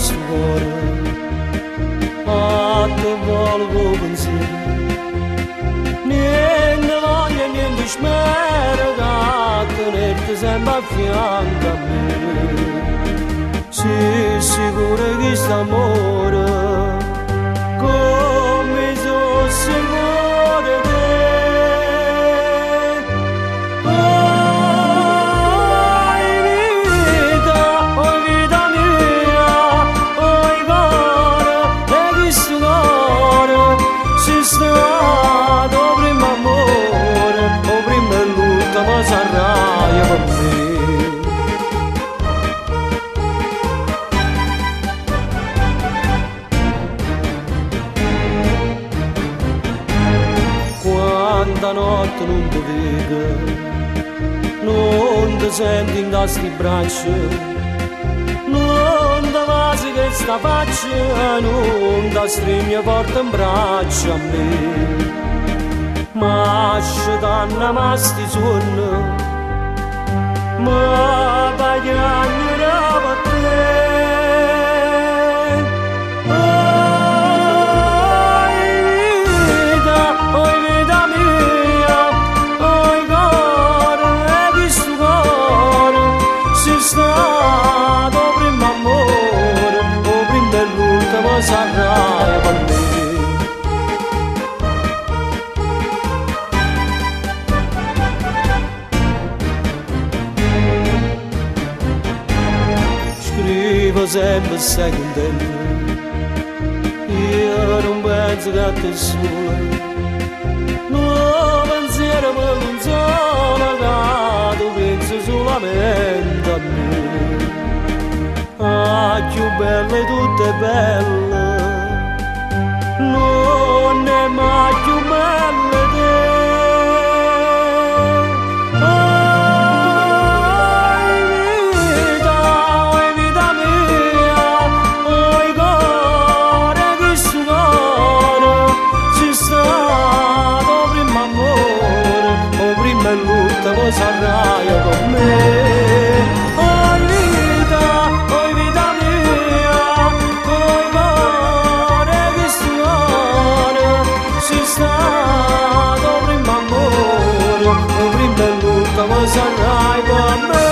sto core, a te voglio pensiero. Niente voglio, niente spero, che tenerti sempre a fianco a me. Si sicuro che st'amore, come sono sicuro di te. Oi vita, oi vita mia, oi cuore, e questo cuore si sta primo amore, o prima e l'ultima sarà per me. Quanta notte non ti vedo, non ti senti in queste braccia, non ti vasi questa faccia, non ti stringi forte in braccio a me. Ma scitanna ma sti sonno, ma pagliagnerà per te. Oi vita, oi vita mia, oi cuore, e questo cuore si sta primo amore, o prima e l'ultima sarà per me. Scrivo sempre sei contento, io non penso che te sola, no pensiero mi consola, che tu pensi solamente a me. Ah, più bella di tutte belle, non è mai più bella di te. Oi vita, oi vita mia, oi cuore, questo cuore si sta primo amore, o prima e l'ultimo sarà con me. Oi vita, oi vita mia, oi cuore, questo cuore si sta primo amore, o prima e l'ultimo sarà con me.